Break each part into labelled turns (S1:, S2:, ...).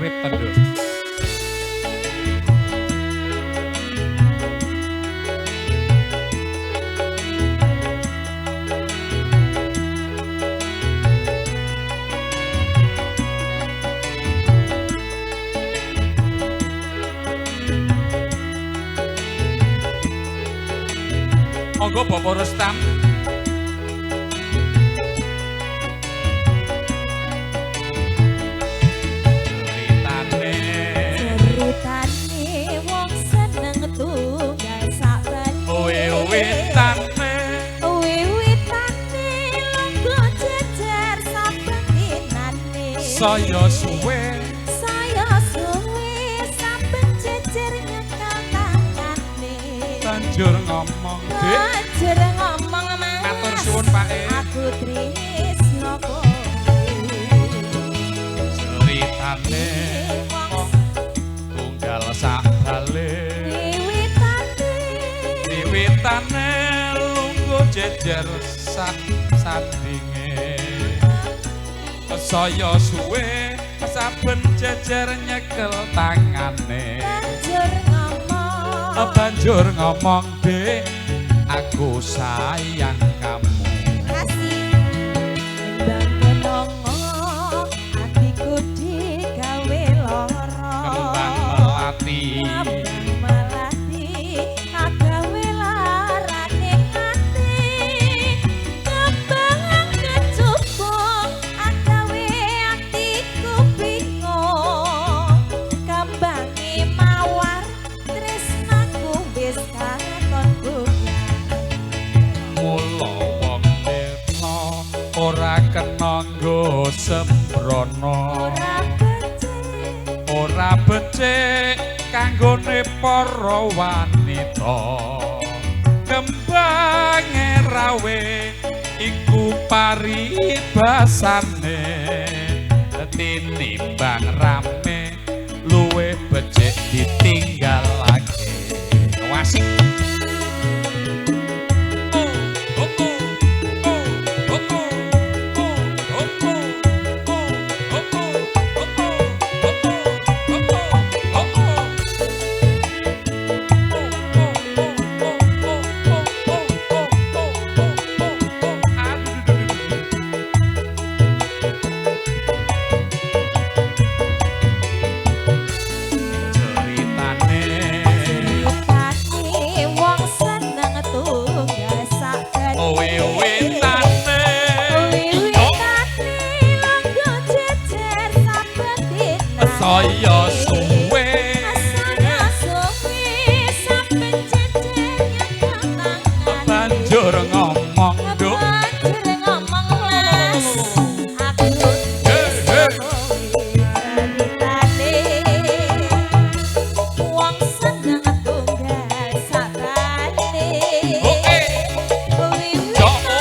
S1: Akrib to, Nduk. Monggo Bapak Rustam.
S2: Ceritane wong seneng tunggal sak bali.
S1: Wiwitane
S2: Wiwitane lungguh jejer saben dinane.
S1: Saya suwe,
S2: saya suwe saben jejer nyekel tangane.
S1: Banjur ngomong, Dik.
S2: Banjur ngomong, Mas.
S1: Matur suwun, Pak E.
S2: Aku tresno kowe.
S1: Ceritane wong tunggal sak bale.
S2: Wiwitane
S1: Wiwitane lungguh jejer sak sandinge. Saya suwe saben jejer nyekel tangane.
S2: Banjur ngomong,
S1: Banjur ngomong, Dik, aku sayang kamu.
S2: Kasih kembang kenongo atiku digawe lara.
S1: Kembang melati,
S2: Kembang melati agawe larane ati. Kembang kecubung agawe atiku bingung. Kembange mawar tresnaku wis katon bunga.
S1: Mula wong tirta ora kena nggo sembrono.
S2: Ora becik
S1: Ora becik kanggone para wanita. Kembange rawe iku paribasane. Tinimbang rame luwih becik ditinggalake. Wasik. Oh, oh, oh, oh, oh, oh, oh, oh, oh, oh, oh, oh, oh, oh, oh, oh. Ceritane
S2: Ceritane wong seneng tunggal sak bali.
S1: Wiwitane
S2: Wiwitane lungguh jejer saben dinane.
S1: Saya suwe,
S2: Saya suwe saben jejer nyekel tangane.
S1: Banjur ngomong, Nduk.
S2: Banjur ngomong, Mas, aku
S1: Hey, hey.
S2: ceritane wong seneng tunggal sak bali.
S1: Oke.
S2: Wiwitane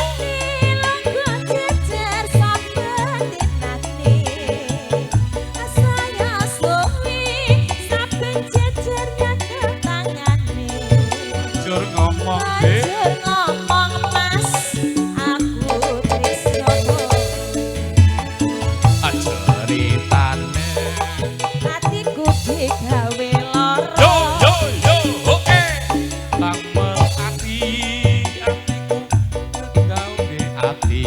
S2: lungguh jejer saben dinane. Saya suwe saben jejer nyekel tangane.
S1: Banjur ngomong, Dik.
S2: Banjur ngomong, Mas, aku tresno kowe.
S1: Ceritane
S2: Atiku digawe lara.
S1: Yo yo yo, oke. Tang melati atiku gawe ati.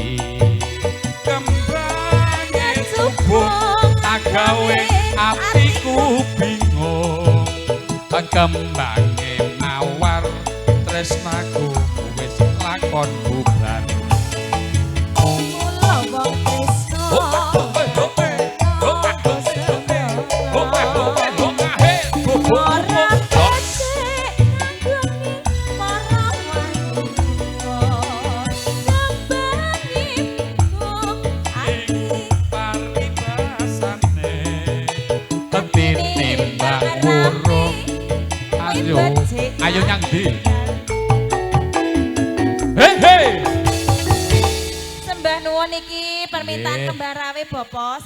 S1: Kembange cubung agawe atiku bingung. Kembange mawar tresnaku wis lakon bubar.
S2: Mula wong tresno ora becik kanggone para wanita. Kembange bingung ati
S1: Paribasane tinimbang wurung. Ayo, ayo nyang ndi? Hei hei.
S2: Sembah nuwun iki permintaan
S1: Nggih.
S2: kembang rawe Bapak.